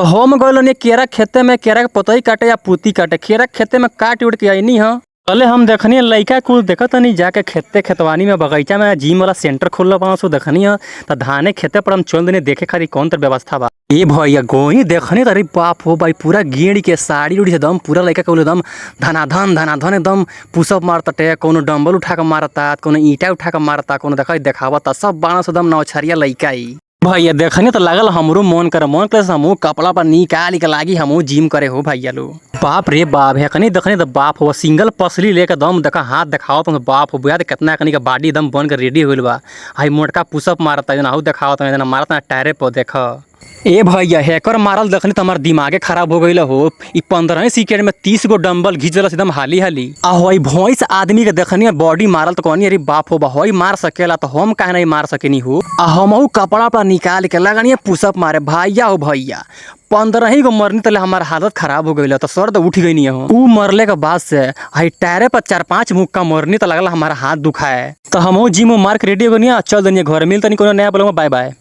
हम गइल रहनी केरा खेते में केरा के पतई काटे या पूती काटे। केरा के खेते में काट उट के अइनी ह। कले हम देखनी लइका कुल देखतनी जाके खेते खेतवानी में बगीचा में जिम वाला सेंटर खुलल बा सो देखनी ह। त धाने खेते पर हम चल देनी देखे खातिर कौन तर व्यवस्था बा। ए भैया गोई देखनी त अरे बाप हो भाई पूरा गेड़ के साड़ी उड़ी एकदम पूरा लइका कुल एकदम धनाधन धनाधन एकदम पुशअप मारताटे, कौनो डंबल उठा के मारता, कौनो ईंटा उठा के मारता, कौनो देखा देखावता, सब बाड़न सन एकदम नौछरिया लइका इ। भैया देखनी त लागल हमरो मन करे, मन करे से हमहू कपड़ा पर निकाल के लागी हमहू जिम करे हो भैया लो। बाप रे बाप हेकनी देखनी त बाप हो सिंगल पसली लेके दम देखा हाथ देखावत हन बाप हो बुझात केतना एकनी के बॉडी एकदम बन के रेडी होइल बा। हई मोटका पुशअप मारता जना हउ देखावत जना मारता टायरे पर देख। ए भैया हैकर मारल देखनी त हमार दिमागे खराब हो गइल हो। इ 15 सेकंड में 30 गो डंबल घिच देलस एकदम हाली हाली। आ हई भैंस आदमी के देखनी बॉडी मारल त कहनी अरे बाप हो बा हई मार सकेला त हम काहे नहीं मार सकेनी हो। आ हमहू कपड़ा उपड़ा निकाल के लगनी पुशअप मारे भैया हो भैया 15 ही गो मरनी तले हमार हालत खराब हो गइल त सर the उठ गइनी हो। उ मरले के बाद से हई टायरे पर 4-5 मुक्का मरनी त लगल हमार हाथ दुखाए। त हमहू जिम मार के रेडी हो गइनी आ चल दनी घर। मिल तनी कोनो नया ब्लॉग में, बाय बाय।